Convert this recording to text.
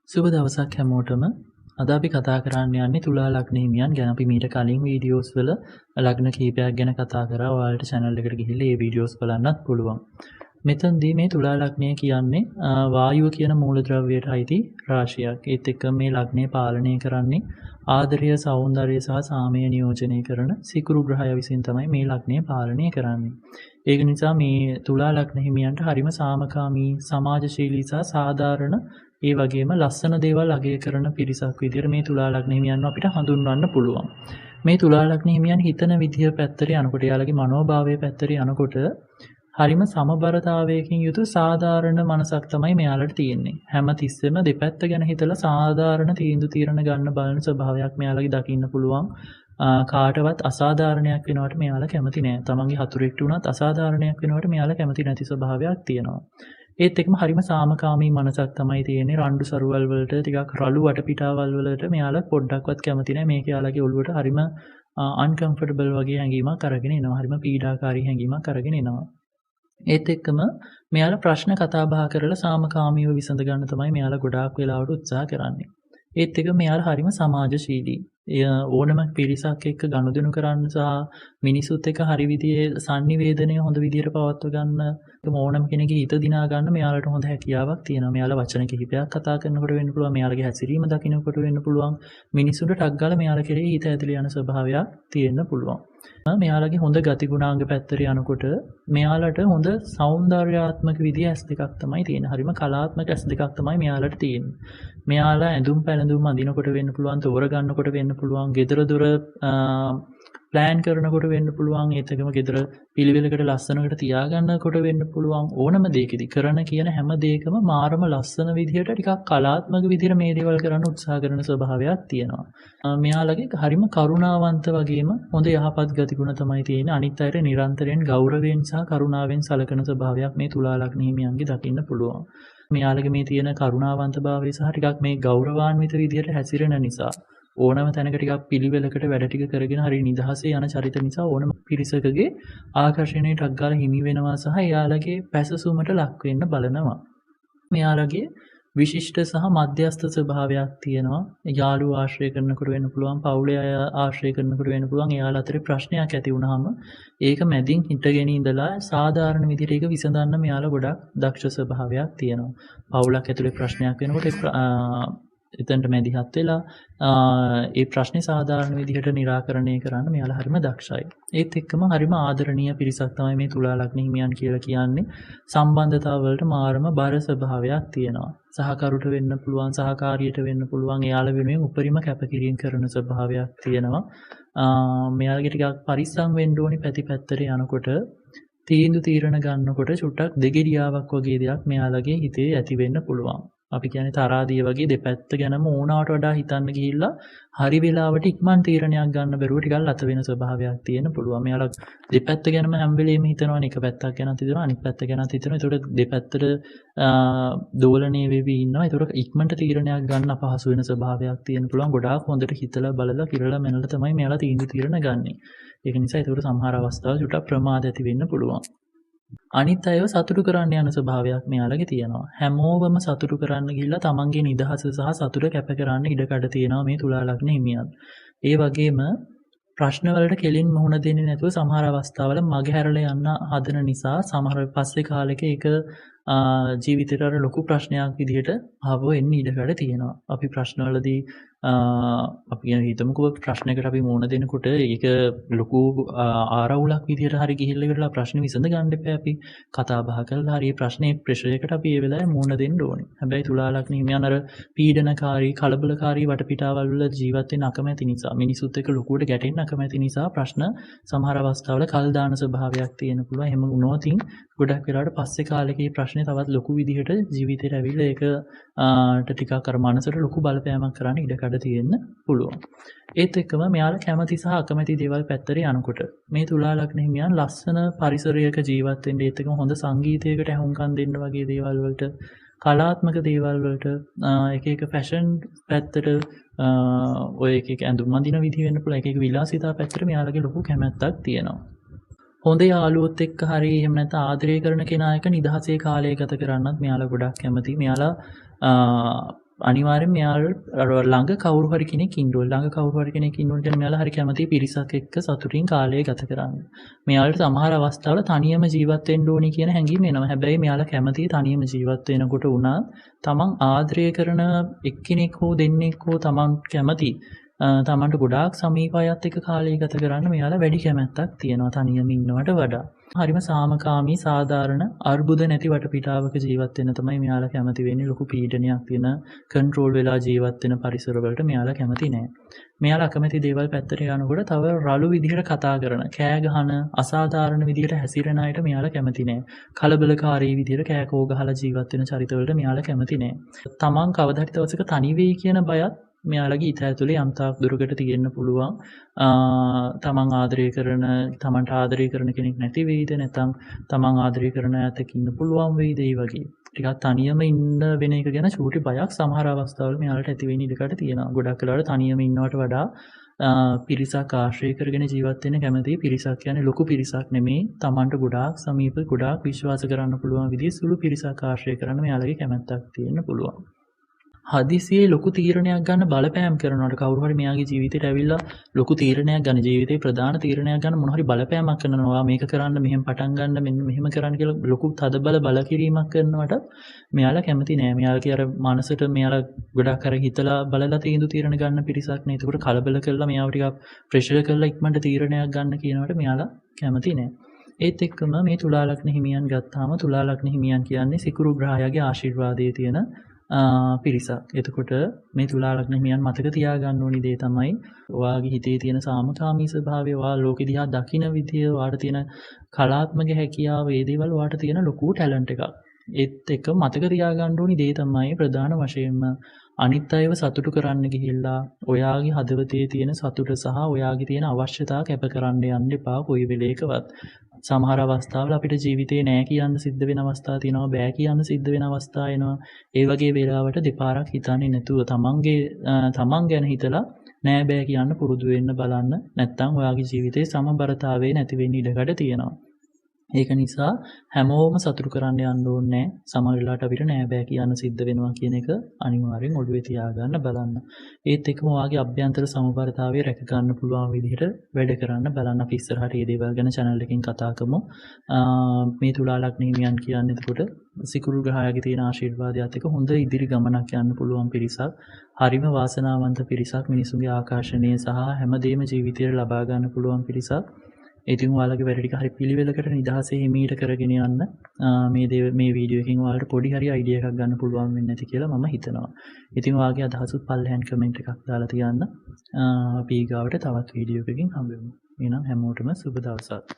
සුබ දවසක් හැමෝටම. අද අපි කතා කරන්න යන්නේ තුලා ලග්න හිමියන් ගැන. අපි මීට කලින් වීඩියෝස් වල ලග්න කීපයක් ගැන කතා කරා. ඔයාලට channel එකට ගිහිල්ලා ඒ වීඩියෝස් බලන්නත් පුළුවන්. මෙතනදී මේ තුලා ලග්නය කියන්නේ වායුව කියන මූලද්‍රව්‍යයට අයිති රාශියක්. ඒත් එක්ක මේ ලග්නය පාලනය කරන්නේ ආදරය, සෞන්දර්යය සහ සාමය නියෝජනය කරන සිකුරු ග්‍රහය විසින් තමයි මේ ලග්නය පාලනය කරන්නේ. ඒක නිසා මේ තුලා ලග්න හිමියන්ට හරිම සාමකාමී, සමාජශීලී සහ සාධාරණ, ඒ වගේම ලස්සන දේවල් අගය කරන පිරිසක් විදියට මේ තුලා ලග්න හිමියන්ව අපිට හඳුන්වන්න පුළුවන්. මේ තුලා ලග්න හිමියන් හිතන විදිය පැත්තට යනකොට, එයාලගේ මනෝභාවය පැත්තට යනකොට හරිම සමබරතාවයකින් යුතු සාධාරණ මනසක් තමයි මෙයාලට තියෙන්නේ. හැම තිස්සෙම දෙපැත්ත ගැන හිතලා සාධාරණ තීන්දුව තීරණ ගන්න බලන ස්වභාවයක් මෙයාලගේ දකින්න පුළුවන්. කාටවත් අසාධාරණයක් වෙනවට මෙයාලා කැමති නෑ. තමන්ගේ හතුරෙක්ට වුණත් අසාධාරණයක් වෙනවට මෙයාලා කැමති නැති ස්වභාවයක් තියෙනවා. ඒත් එක්කම හරිම සාමකාමී මනසක් තමයි තියෙන්නේ. රණ්ඩු සරුවල් වලට, ටිකක් රළු වටපිටාවල් වලට මෙයාලා පොඩ්ඩක්වත් කැමති නෑ. මේක එයාලගේ ඔළුවට හරිම අන්කම්ෆර්ටබල් වගේ හැඟීමක් අරගෙන එනවා. හරිම පීඩාකාරී හැඟීමක් අරගෙන එනවා. ඒත් එක්කම මෙයාලා ප්‍රශ්න කතා බහ කරලා සාමකාමීව විසඳ ගන්න තමයි මෙයාලා ගොඩාක් වෙලාවට උත්සාහ කරන්නේ. ඒත් එක්ක මෙයාලා හරිම සමාජශීලී. ඕනම පිරිසක් එක්ක ගනුදෙනු කරන්න සහ මිනිසුත් එක්ක හරි විදිහේ සන්නිවේදනය හොඳ විදිහට පවත්ව ගන්න, ඕනම කෙනෙකුගේ හිත දිනා ගන්න මෙයාලට හොඳ හැකියාවක් තියෙනවා. මෙයාලා වචන කිහිපයක් කතා කරනකොට වෙන්න පුළුවන්, මෙයාලගේ හැසිරීම දකිනකොට වෙන්න පුළුවන්, මිනිසුන්ට ටක් ගාලා මෙයාලා කෙරෙහි හිත ඇදලා යන ස්වභාවයක් තියෙන්න පුළුවන්. මෙයාලගේ හොඳ ගතිගුණාංග පැත්තට යනකොට මෙයාලට හොඳ සෞන්දර්යාත්මක විදිය ඇස් දෙකක් තමයි තියෙන්නේ. හරිම කලාත්මක ඇස් දෙකක් තමයි මෙයාලට තියෙන්නේ. මෙයාලා ඇඳුම් පැළඳුම් අඳිනකොට වෙන්න පුළුවන්, තෝරගන්නකොට වෙන්න පුළුවන්, ගෙදර දොර ප්ලෑන් කරනකොට වෙන්න පුළුවන්, ඒත් එක්කම ගෙදර පිළිවෙලකට ලස්සනකට තියාගන්නකොට වෙන්න පුළුවන්. ඕනම දෙයකදී කරන කියන හැම දෙයකම මාරම ලස්සන විදිහට ටිකක් කලාත්මක විදිහට මේ දේවල් කරන්න උත්සාහ කරන ස්වභාවයක් තියෙනවා. මෙයාලගේ හරිම කරුණාවන්ත වගේම හොඳ යහපත් ගතිගුණ තමයි තියෙන්නේ. අනිත් අයට නිරන්තරයෙන් ගෞරවයෙන් සහ කරුණාවෙන් සලකන ස්වභාවයක් මේ තුලා ලග්න හිමියන්ගේ දකින්න පුළුවන්. මෙයාලගේ මේ තියෙන කරුණාවන්ත භාවය සහ ටිකක් මේ ගෞරවාන්විත විදිහට හැසිරෙන නිසා, ඕනම තැනක ටිකක් පිළිවෙලකට වැඩ ටික කරගෙන හරි නිදහසේ යන චරිත නිසා ඕනම පිරිසකගේ ආකර්ෂණයට ටක් ගාලා හිමි වෙනවා සහ එයාලගේ පැසසුමට ලක් වෙන්න බලනවා. මෙයාලගේ විශිෂ්ට සහ මධ්‍යස්ථ ස්වභාවයක් තියෙනවා. යාළුවෝ ආශ්‍රය කරනකොට වෙන්න පුළුවන්, පවුලේ අය ආශ්‍රය කරනකොට වෙන්න පුළුවන්. එයාලා අතරේ ප්‍රශ්නයක් ඇති වුනහම ඒක මැදින් හිටගෙන ඉඳලා සාධාරණ විදිහට ඒක විසඳන්න මෙයාලා ගොඩක් දක්ෂ ස්වභාවයක් තියෙනවා. පවුලක් ඇතුලේ ප්‍රශ්නයක් වෙනකොට එතනට මැදිහත් වෙලා ඒ ප්‍රශ්නේ සාධාරණ විදිහට නිරාකරණය කරන්න මෙයාලා හරිම දක්ෂයි. ඒත් එක්කම හරිම ආදරණීය පිරිසක් තමයි මේ තුලා ලග්න හිමියන් කියලා කියන්නේ. සම්බන්ධතාව වලට මාරම බර ස්වභාවයක් තියෙනවා. සහකරුට වෙන්න පුළුවන්, සහකාරියට වෙන්න පුළුවන්, එයාලා වෙනුවෙන් උපරිම කැපකිරීම කරන ස්වභාවයක් තියෙනවා. මෙයාලගේ ටිකක් පරිස්සම් වෙන්න ඕනි පැති පැත්තට යනකොට, තීන්දුව තීරණ ගන්නකොට චුට්ටක් දෙගෙඩියාවක් වගේ දෙයක් මෙයාලගේ හිතේ ඇති වෙන්න පුළුවන්. අපි කියන්නේ තරාදිය වගේ දෙපැත්ත ගැනම ඕනාවට වඩා හිතන්න ගිහිල්ලා හරි වෙලාවට ඉක්මන් තීරණයක් ගන්න බැරුව ටිකක් ලත වෙන ස්වභාවයක් තියෙන පුළුවන්. මෙයාලා දෙපැත්ත ගැනම හැම වෙලෙම හිතනවනේ. එක පැත්තක් ගැනත් හිතනවා, අනිත් පැත්ත ගැනත් හිතනවා. ඒතකොට දෙපැත්තට දෝලණය වෙවි ඉන්නවා. ඒතකොට ඉක්මනට තීරණයක් ගන්න අපහසු වෙන ස්වභාවයක් තියෙන පුළුවන්. ගොඩාක් හොඳට හිතලා බලලා කිරලා මැනලා තමයි මෙයාලා තීන්දුව තීරණ ගන්නෙ. ඒක නිසා ඒතකොට සමහර අවස්ථාවල චුට්ටක් ප්‍රමාද ඇති වෙන්න පුළුවන්. අනිත් අයව සතුටු කරන්න යන ස්වභාවයක් මෙයාලගේ තියෙනවා. හැමෝවම සතුටු කරන්න ගිහිල්ලා තමන්ගේ නිදහස සහ සතුට කැප කරන්න ඉඩකඩ තියෙනවා මේ තුලා ලග්න හිමියන්. ඒ වගේම ප්‍රශ්න වලට කෙලින් මුහුණ දෙන්නේ නැතුව සමහර අවස්ථාවල මගහැරලා යන්න හදන නිසා සමහර පස්සේ කාලෙක ඒක ජීවිතේට අර ලොකු ප්‍රශ්නයක් විදිහට ආවෝ එන්න ඉඩකඩ තියෙනවා. අපි ප්‍රශ්නවලදී අපි කියන හිතමුකෝ ප්‍රශ්නයකට අපි මුහුණ දෙනකොට ඒක ලොකු ආරවුලක් විදිහට හරි ගිහිල්ලා ඉවරලා ප්‍රශ්න විසඳ ගන්න එපා. අපි කතා බහ කරලා හරි ප්‍රශ්නේ ප්‍රෙෂර් එකට අපි ඒ වෙලාවේ මුහුණ දෙන්න ඕනේ. හැබැයි තුලා ලග්න හිමියන් අර පීඩනකාරී කලබලකාරී වටපිටාවල් වල ජීවත් වෙන්න අකමැති නිසා, මිනිසුත් එක්ක ලොකුවට ගැටෙන්න අකමැති නිසා ප්‍රශ්න සමහර අවස්ථාවල කල් දාන ස්වභාවයක් තියෙන පුළුවන්. එහෙම වුණොත් ගොඩක් වෙලාවට පස්සේ කාලෙක මේ ප්‍රශ්නේ තවත් ලොකු විදිහට ජීවිතේට ඇවිල්ලා ඒක ටිකක් අර මනසට ලොකු බලපෑමක් කරන්න ඉඩකඩ තියෙන්න පුළුවන්. ඒත් එක්කම මෙයාලා කැමති සහ අකමැති දේවල් පැත්තට යනකොට මේ තුලා ලග්න හිමියන් ලස්සන පරිසරයක ජීවත් වෙන්න, ඒත් එක්කම හොඳ සංගීතයකට ඇහුම්කන් දෙන්න වගේ දේවල් වලට, කලාත්මක දේවල් වලට, එක එක ෆැෂන් පැත්තට, ඔය එක එක ඇඳුම් අඳින විදිහ වෙන්න පුළුවන්, එක එක විලාසිතා පැත්තට මෙයාලගේ ලොකු කැමැත්තක් තියෙනවා. හොඳ යාළුවොත් එක්ක හරි එහෙම නැත්නම් ආදරය කරන කෙනා එක්ක නිදහසේ කාලය ගත කරන්නත් මෙයාලා ගොඩක් කැමති. මෙයාලා අනිවාර්යෙන් මෙයාලා ළඟ කවුරු හරි කෙනෙක් ඉන්න ඕනේ. ළඟ කවුරු හරි කෙනෙක් ඉන්න ඕනේ කියන්නේ මෙයාලා හරි කැමති පිරිසක් එක්ක සතුටින් කාලය ගත කරන්න. මෙයාලට සමහර අවස්ථාවල තනියම ජීවත් වෙන්න ඕනේ කියන හැඟීම එනවා. හැබැයි මෙයාලා කැමති තනියම ජීවත් වෙනකොට උනත් තමන් ආදරය කරන එක්කෙනෙක් හෝ දෙන්නෙක් හෝ තමන් කැමති තමන්ට ගොඩාක් සමීප අයත් එක්ක කාලය ගත කරන්න මෙයාලා වැඩි කැමැත්තක් තියෙනවා තනියම ඉන්නවට වඩා. හරිම සාමකාමී සාධාරණ අර්බුද නැති වටපිටාවක ජීවත් වෙන්න තමයි මෙයාලා කැමති වෙන්නේ. ලොකු පීඩනයක් තියෙන කන්ට්‍රෝල් වෙලා ජීවත් වෙන පරිසරවලට මෙයාලා කැමති නෑ. මෙයාලා අකමැති දේවල් පැත්තට යනකොට තව රළු විදිහට කතා කරන, කෑ ගහන, අසාධාරණ විදිහට හැසිරෙන අයට මෙයාලා කැමති නෑ. කලබලකාරී විදිහට කෑ කෝ ගහලා ජීවත් වෙන චරිතවලට මෙයාලා කැමති නෑ. තමන් කවදා හරි දවසක තනි වෙයි කියන බයත් මෙයාලගේ හිත ඇතුලේ යම් තාක් දුරකට තියෙන්න පුළුවන්. තමන් ආදරය කරන, තමන්ට ආදරය කරන කෙනෙක් නැති වෙයිද, නැත්නම් තමන් ආදරය කරන අයත් එක්ක ඉන්න පුළුවන් වෙයිද, ඒ වගේ ටිකක් තනියම ඉන්න වෙන එක ගැන චූටි බයක් සමහර අවස්ථාවල මෙයාලට ඇති වෙන්න ඉඩකඩ තියෙනවා. ගොඩක් වෙලාවට තනියම ඉන්නවට වඩා පිරිසක් ආශ්‍රය කරගෙන ජීවත් වෙන්න කැමති. පිරිසක් කියන්නේ ලොකු පිරිසක් නෙමෙයි, තමන්ට ගොඩාක් සමීප, ගොඩාක් විශ්වාස කරන්න පුළුවන් විදිහේ සුළු පිරිසක් ආශ්‍රය කරන්න මෙයාලගේ කැමැත්තක් තියෙන්න පුළුවන්. හදිසියේ ලොකු තීරණයක් ගන්න බලපෑම් කරනවට, කවුරු හරි මෙයාගේ ජීවිතේට ඇවිල්ලා ලොකු තීරණයක් ගන්න, ජීවිතේ ප්‍රධාන තීරණයක් ගන්න මොන හරි බලපෑමක් කරනවා, මේක කරන්න, මෙහෙම පටන් ගන්න, මෙන්න මෙහෙම කරන්න කියලා ලොකු තදබල බලකිරීමක් කරනවට මෙයාලා කැමති නෑ. මෙයාලගේ අර මනසට මෙයාලා ගොඩක් අර හිතලා බලලා තීන්දුව තීරණ ගන්න පිරිසක් නේ. ඒකට කලබල කරලා මෙයාව ටිකක් ප්‍රෙෂර් කරලා ඉක්මනට තීරණයක් ගන්න කියනවට මෙයාලා කැමති නෑ. ඒත් එක්කම මේ තුලා ලග්න හිමියන් ගත්තාම තුලා ලග්න හිමියන් කියන්නේ සිකුරු ග්‍රහයාගේ ආශිර්වාදයේ තියෙන පිරිසක්. එතකොට මේ තුලා ලග්න හිමියන් මතක තියාගන්න ඕනි දේ තමයි ඔයාගේ හිතේ තියෙන සාමකාමී ස්වභාවය, ඔයා ලෝකෙ දිහා දකින විදිය, ඔයාට තියෙන කලාත්මක හැකියාව, ඒ දේවල් ඔයාට තියෙන ලොකු ටැලන්ට් එකක්. ඒත් එක්ක මතක තියාගන්න ඕනි දේ තමයි ප්‍රධාන වශයෙන්ම අනිත් අයව සතුටු කරන්න ගිහිල්ලා ඔයාගේ හදවතේ තියෙන සතුට සහ ඔයාගේ තියෙන අවශ්‍යතා කැප කරන්න යන්න එපා කොයි වෙලේකවත්. සමහර අවස්ථාවල අපිට ජීවිතේ නෑ කියන්න සිද්ධ වෙන අවස්ථා තියෙනවා, බෑ කියන්න සිද්ධ වෙන අවස්ථා එනවා. ඒ වගේ වෙලාවට දෙපාරක් හිතන්නේ නැතුව තමන් ගැන හිතලා නෑ බෑ කියන්න පුරුදු වෙන්න බලන්න. නැත්තම් ඔයාගේ ජීවිතේ සමබරතාවය නැති වෙන්න ඉඩකඩ තියෙනවා. ඒක නිසා හැමෝම සතුටු කරන්න යන්න ඕනේ නෑ. සමහර වෙලාවට අපිට නෑ බෑ කියන්න සිද්ධ වෙනවා කියන එක අනිවාර්යෙන් ඔළුවේ තියාගන්න බලන්න. ඒත් එක්කම ඔයාගේ අභ්‍යන්තර සමබරතාවය රැක ගන්න පුළුවන් විදිහට වැඩ කරන්න බලන්න. අපි ඉස්සරහට මේ දේවල් ගැන channel එකකින් කතා කරමු. මේ තුලා ලග්න හිමියන් කියන්නේ එතකොට සිකුරු ග්‍රහයාගේ තියෙන ආශිර්වාදයත් එක්ක හොඳ ඉදිරි ගමනක් යන්න පුළුවන් පිරිසක්. හරිම වාසනාවන්ත පිරිසක්. මිනිසුන්ගේ ආකර්ෂණය සහ හැමදේම ජීවිතේට ලබා ගන්න පුළුවන් පිරිසක්. ඉතින් ඔයාලගේ වැඩ ටික හරි පිළිවෙලකට නිදහසේ හිමීට කරගෙන යන්න මේ වීඩියෝ එකෙන් ඔයාලට පොඩි හරි අයිඩියා එකක් ගන්න පුළුවන් වෙන්නේ නැති කියලා මම හිතනවා. ඉතින් ඔයාගේ අදහසුත් පල්ලෙහාන් කමෙන්ට් එකක් දාලා තියන්න. අපි ඊගාවට තවත් වීඩියෝ එකකින් හම්බෙමු. එහෙනම් හැමෝටම සුබ දවසක්.